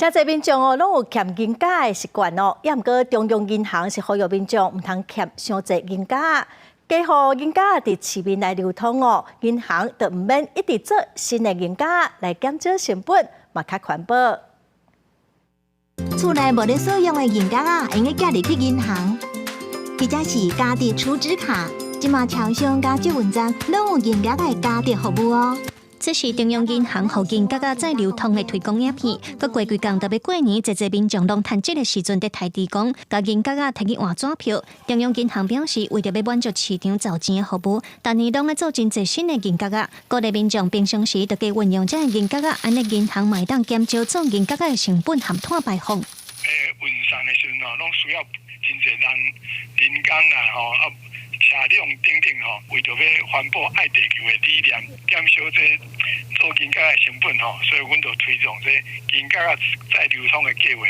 誠濟民眾哦，攏有儉銀角的習慣哦。猶毋過中央銀行是呼籲民眾毋通儉傷濟銀角，加予銀角佇市面來流通哦，銀行就毋免一直做新的銀角來減少成本，嘛較環保。厝內無咧使用的銀角仔，會用得寄入去銀行，或者是價值儲值卡。這馬超商佮捷運站攏有銀角仔的加值服務哦。這是中央銀行予銀角仔再流通的推廣影片。閣過幾工就欲過年，濟濟民眾攏趁這个時陣佇刣豬公，共銀角仔提去換紙票。中央銀行表示，為著欲滿足市場找錢的服務，逐年攏愛做真濟新的銀角仔，鼓勵民眾平常時就加運用這个銀角仔，按呢銀行嘛會當減少做銀角仔的成本和碳排放。運送的時陣吼，攏需要真濟人人工啦吼啊。車輛等等吼，為著欲環保愛地球的理念，減少這做銀角的成本吼，所以阮就推動這銀角仔再流通的計劃。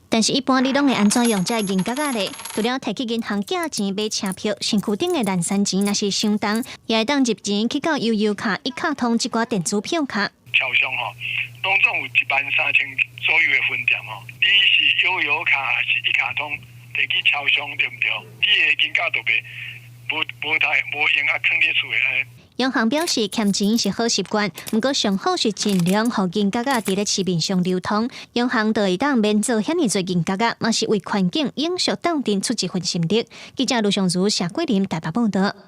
但是，一般你攏會按怎用這個銀角仔咧？除了提去銀行寄錢買車票，身軀頂的零散錢若是傷重，也會當入錢去到悠遊卡、一卡通這寡電子票卡。超商吼，攏總有13,000左右的分店吼，你是悠遊卡還是一卡通，提去超商對毋對？你的銀角就袂無無太無用啊，囥佇厝的。央行表示，儉錢是好習慣，毋過上好是盡量予銀角仔佇咧市面上流通。央行就會當免做遐爾濟銀角仔，嘛是為環境永續鬥陣出一份心力。記者盧尚如、謝桂林台北報導。